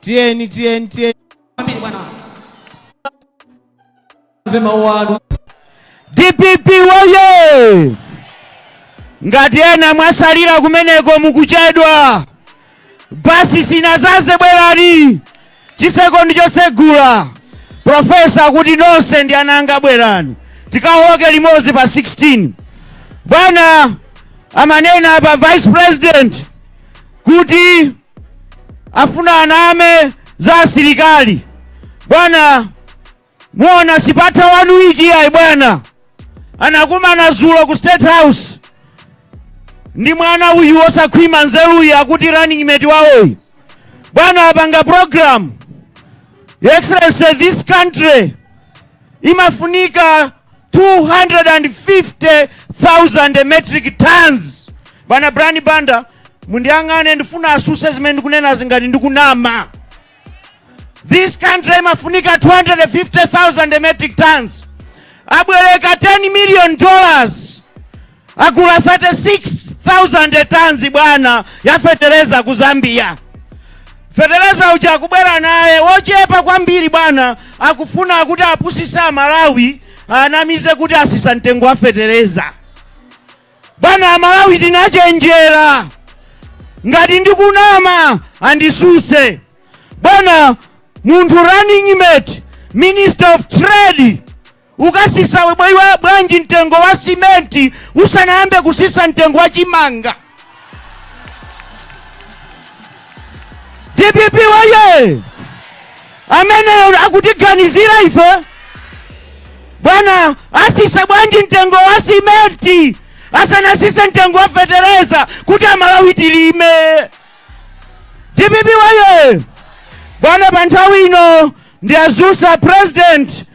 Tiyeni, tiyeni, tiyeni. Kwambiri bwana. Mve mawu anu. DPP woye! Ngati ena mwasalira kumeneko, mukuchedwa. Basi sinazaze, bwerani. Chiseko ndi chosegula. Profesa kuti nonse ndi ananga, bwerani tikawoloke limodzi pa 16. Bwana amanena pa vice president kuti afuna aname za asilikali. Bwana, muona sipatha one week ayi. Bwana anakumana zulo ku State House ndi mwana uyu wosakhwima nzeruyi, akuti running mate wawoyi. Bwana apanga program. Your Excellency, this country imafunika 250,000 metric tons. Bwana Brian Banda, mundiyang'ane, ndifuna asuse zimene ndikunena zingati ndikunama. This country imafunika 250,000 metric tons. Abwereka $10 million, agula 36,000 tons, bwana, ya fetereza ku Zambia. Fetereza uja akubwera naye wochepa kwambiri. Bwana akufuna kuti apusise Amalawi, anamize kuti asisa mtengo wa fetereza. Bwana, Amalawi tinachenjera. Ngati ndikunama, andisuse. Bwana, munthu running mate, minister of trade, ukasisa bwanji mtengo wa simenti usanayambe kusisa mtengo wa chimanga? DPP waye! Amene akutiganizira ife, bwana, asisa bwanji mtengo wa simenti asanasise mtengo wa fetereza kuti Amalawi tilime? DPP waye! Bwana, pa nthawi ino ndi azusa president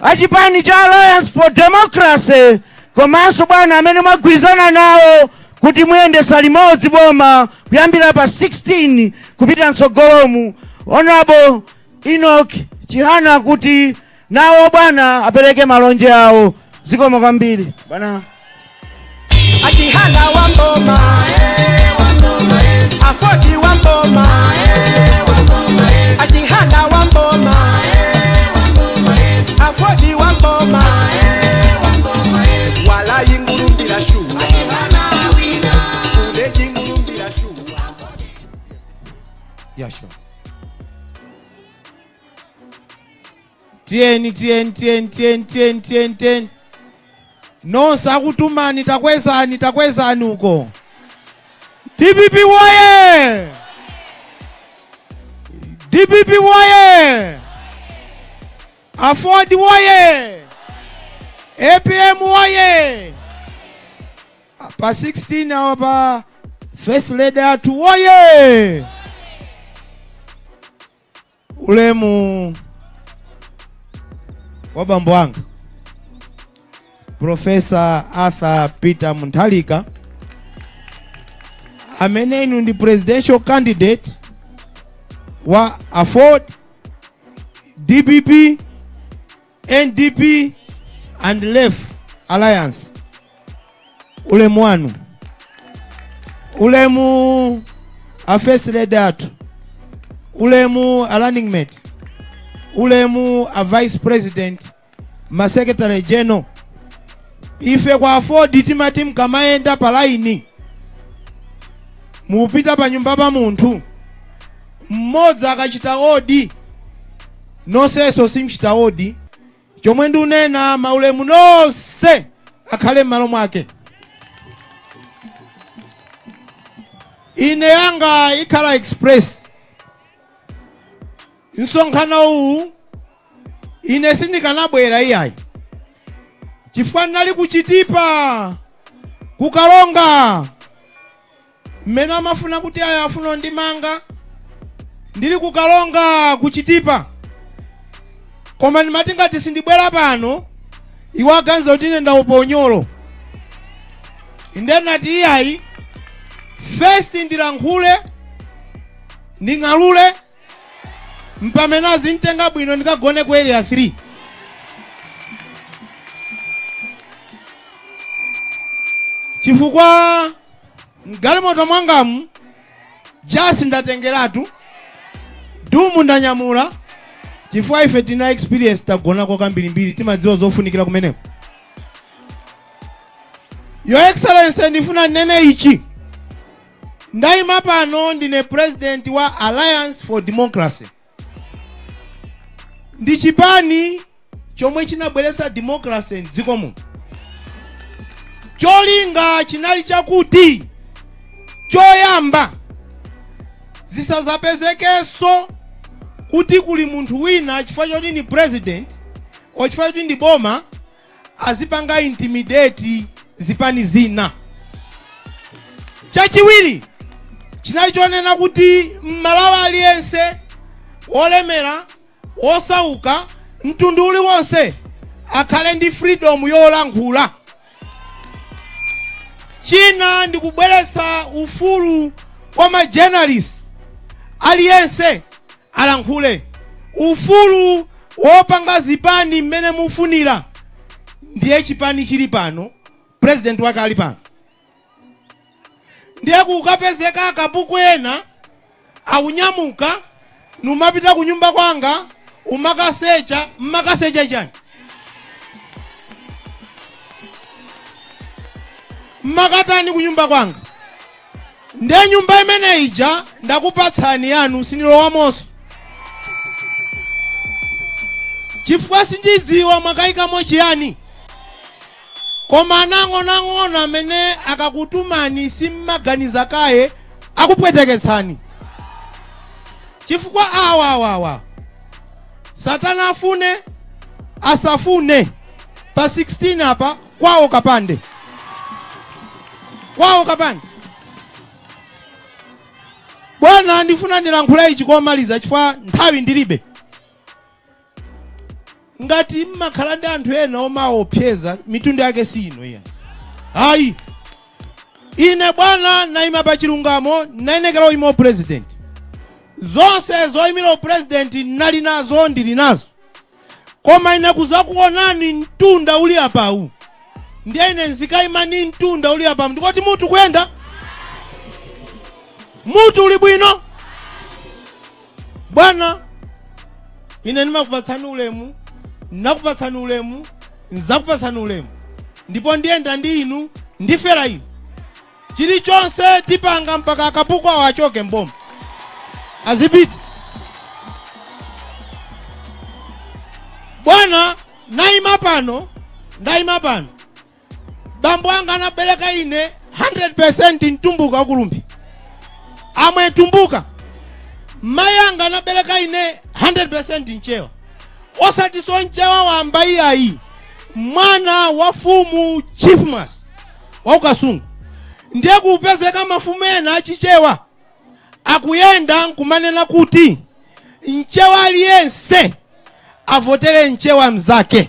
achipani cha Alliance for Democracy, komanso bwana amene mwagwirizana nawo kuti muyendesa limodzi boma kuyambira pa 16 kupita mtsogolomu, Honorable Enoch Chihana, kuti nawo bwana apereke malonje awo. Zikomo kwambiri, bwana. A Chihana wamboma, AFORD wamboma, a Chihana wamboma, AFORD wamboma, wala yingulumbira shuwa kule jingulumbira shuwa. Yeah, sure. Tiyeni, tiyeni, tiyeni, tiyeni, tiyeni, tiyeni, tiyeni. Nonse akutumani, takwezani, takwezani uko. DPP woye! DPP woye! AFORD woye! APM woye! Pa 16 awa pa first lady athu woye! Ulemu wa bambo anga Professor Arthur Peter Mutharika, amene inu ndi presidential candidate wa AFORD, DPP, NDP and Left Alliance, ulemu wanu. Ulemu a first lady athu, ulemu a running mate, ulemu a vice president, ma secretary general. Ife kwa AFORD timati mkamayenda pa laini, mupita pa nyumba pa munthu mmodzi, akachita odi, nonsenso simchita odi. Chomwe ndikunena, maulemu nonse akhale m'malo mwake. Ine yanga ikhala express. Msonkhano uwu ine sindikanabwera iyayi, chifukwa ndinali kuchitipa kukalonga mmene amafuna kuti aya afuna ndimanga. Ndili kukalonga kuchitipa, koma ndimati ngati sindibwera pano, iwo aganiza kuti ine ndaopa unyolo. Nde nati iyayi, first ndilankhule, nding'alule, mpamene azintenga bwino ndikagone ku Area 3, chifukwa mgalimoto mwangamu jasi ndatengeratu. Dumu ndanyamula chifukwa ife tina experience, tagonako kambirimbiri, timadziwa zofunikira kumeneko. Your Excellency, ndifuna nnene ichi: ndayima pano ndine president wa Alliance for Democracy. Ndi chipani chomwe chinabweretsa democracy mdziko muno. Cholinga chinali chakuti, choyamba, zisazapezekenso kuti kuli munthu wina, chifukwa choti ni president o chifukwa choti ndi boma, azipanga intimidate zipani zina. Chachiwiri chinali chonena kuti Mmalawi aliyense, wolemera, wosauka, mtundu uliwonse, akhale ndi freedom yolankhula. China ndikubweretsa ufulu kwa ma journalist, aliyense alankhule, ufulu wopanga zipani mmene mufunira. Ndiye chipani chili pano, president wake ali pano. Ndiye kukapezeka akapuku ena akunyamuka numapita kunyumba kwanga umakasecha. Mmakasecha chani? Mmakatani kunyumba kwanga? Ndiye nyumba imene ija ndakupatsani yanu, sindilowamonso chifukwa sindidziwa mwakayikamo chiyani. Koma anang'onoang'ono amene akakutumani simmaganiza kaye, akupweteketsani, chifukwa awa awawa, satana afune asafune, pa 16 apa kwawo kapande, kwawo kapande. Bwana, ndifuna ndilankhule ichi komaliza chifukwa nthawi ndilibe. Ngati mmakhala ndi anthu ena omaopseza, mitundu yake si ino iya, ayi. Ine bwana naima pa chilungamo. Nayenekera uyima president, zonse zoyimira president nali nazo, ndili nazo. Koma ine kuzakuonani mtunda uli apawu, ndiye ine nzikayima ni mtunda uli apawu, ndikoti mutu kuyenda, mutu uli bwino. Bwana, ine ndimakupatsani ulemu, nakupatsani ulemu, nzakupatsani ulemu, ndipo ndiyenda ndi inu, ndifera inu. Chilichonse tipanga mpaka akapuku awo achoke mboma, azipita. Bwana, naima pano, ndayima pano. Bambo anga anabereka ine 100% Mtumbuka wakulumbi, amwe Tumbuka. Mayi anga anabereka ine 100% Mchewa, osati so Mchewa wamba iyayi, mwana wa fumu Chief Mas waukasungu. Ndiye kupezeka mafumu ena achichewa akuyenda nkumanena kuti Mchewa aliyense avotere Mchewa mzake.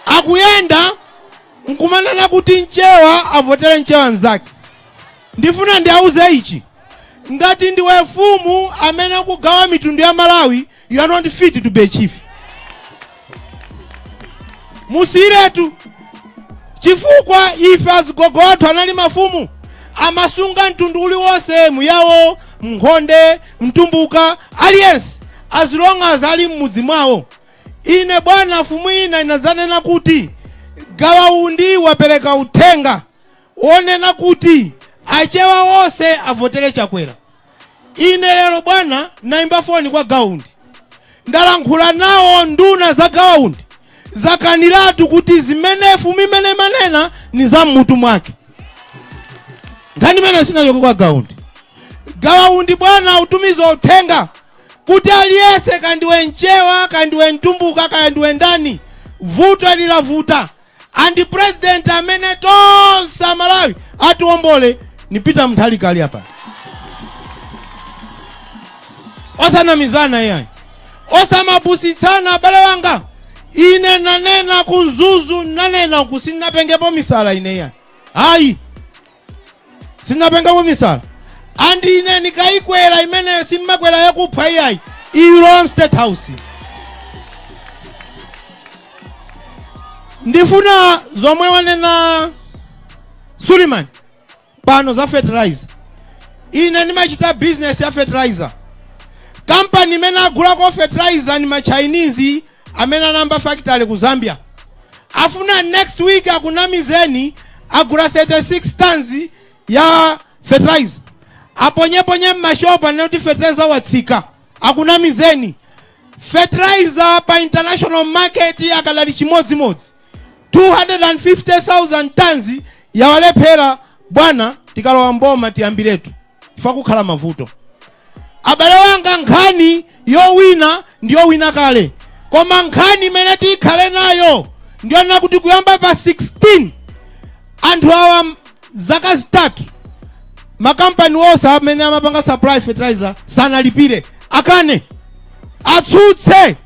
Akuyenda nkumanena kuti Mchewa avotere Mchewa mzake. Ndifuna ndiauze ichi: ngati ndiwe mfumu amene ukugawa mitundu ya Malawi, you are not fit to be a chief. Musiyiretu, chifukwa ife azigogo athu anali mafumu, amasunga mtundu uliwonse, Muyawo, Mnkhonde, Mtumbuka, aliyense, as long as ali mmudzi mwawo. Ine bwana, fumu ina inadzanena kuti Gawaundi wapereka uthenga wonena kuti Achewa onse avotere Chakwera. Ine lero bwana naimba foni kwa Gawaundi, ndalankhula nawo. Nduna za Gawaundi zakaniratu kuti zimene fumu imene imanena ni za mmutu mwake. Nkhani imene sinachoke kwa Gawaundi. Gawaundi bwana utumiza uthenga kuti aliyense, kandiwe Mchewa, kandiwe Mtumbuka, kandiwe ndani, vuto lilavuta and president amene tonse Amalawi atiwombole ni Peter Mutharika ali apa. Osanamizana iyayi, osamapusitsana abale wanga. Ine nanena ku Mzuzu, nanena ku sinapengepo misala ine iyayi, ayi, sinapengepo misala. And ine nikayikwera imene simmakwera yakupha iyayi, ilo State House. Ndifuna zomwe wanena Suleiman pano za fertilizer. Ine ndimachita business ya fertilizer. Kampani imene agulako fertilizer ni ma Chinese amene anayamba factory ku Zambia. Afuna next week akunamizeni agula 36 tons ya fertilizer, aponyeponye mmashopu anene kuti fertilizer watsika. Akunamizeni. Fertilizer pa international market akadali chimodzimodzi. 250,000 tons yawalephera. Bwana, tikalowa mboma tiyambiretu, chifukwa kukhala mavuto. Abale wanga, nkhani yowina ndi yowina kale, koma nkhani imene tikhale nayo ndiyonena kuti kuyamba pa 16, anthu awa zaka 3 makampani onse amene amapanga supply fertilizer sanalipire. Akane, atsutse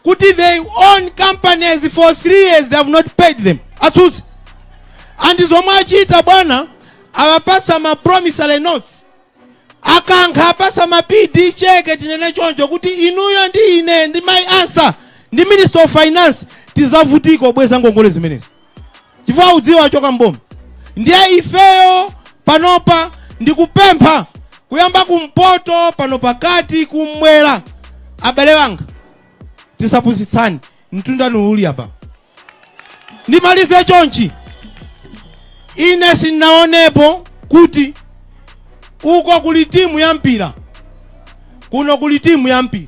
kuti they own companies, for 3 years they have not paid them. Atsutse. And zomwe achita bwana, awapatsa ma promissory notes, akankha apatsa ma PD cheque, tinene choncho, kuti inuyo ndi ine ndi my answer ndi Minister of Finance tizavutika obweza ngongole zimenezo, chifukwa udziwa achoka mboma. Ndiye ifeyo panopa ndikupempha, kuyamba kumpoto, pano pakati, kumwera, abale wanga, tisapusitsani. Mtundani uli apa. Ndimalize chonchi: ine sinaonepo kuti uko kuli timu ya mpira, kuno kuli timu ya mpira,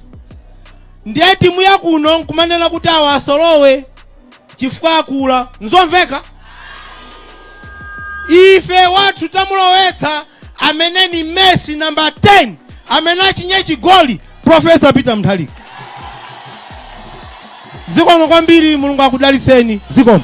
ndiye timu ya kuno nkumanena kuti awa asolowe chifukwa akula. Nzomveka? Ife wathu tamulowetsa amene ni Messi namba 10, amene achinye chigoli, Professor Peter Mutharika. Zikomo kwambiri, Mulungu akudalitseni. Zikomo.